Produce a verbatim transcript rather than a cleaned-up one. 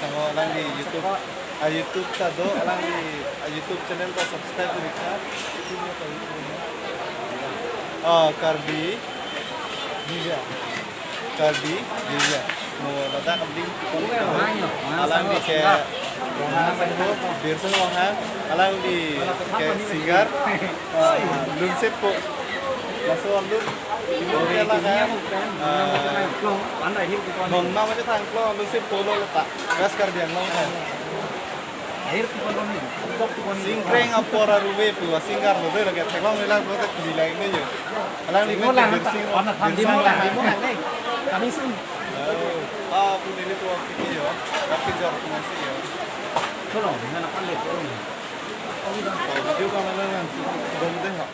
Mo alangli YouTube, a YouTube ta do, alangli a YouTube channel ta subscribe kuri tha. Oh, Karbi Divya. Karbi Divya. Mo ladak abdi alangli ke Ronghang, Birsing Ronghang, alangli ke singer. Ah, Lunsepo. Laso alun. Ino ke la ke. Ah, nong nama aja thang klo, Lunsepo lo letak. West Karbi Anglong kan. Singkreng apor aruve pu, singer lo dei lake theklong nilak lo te kuli lang ne yo. Alangli men Birsing, Birsing Ronghang. Coming soon. Ah, pu neli tu apiki yo. Apiki jor kumasi yo. Chalo, nana pan le. Video kamera lang. Dong dei ha.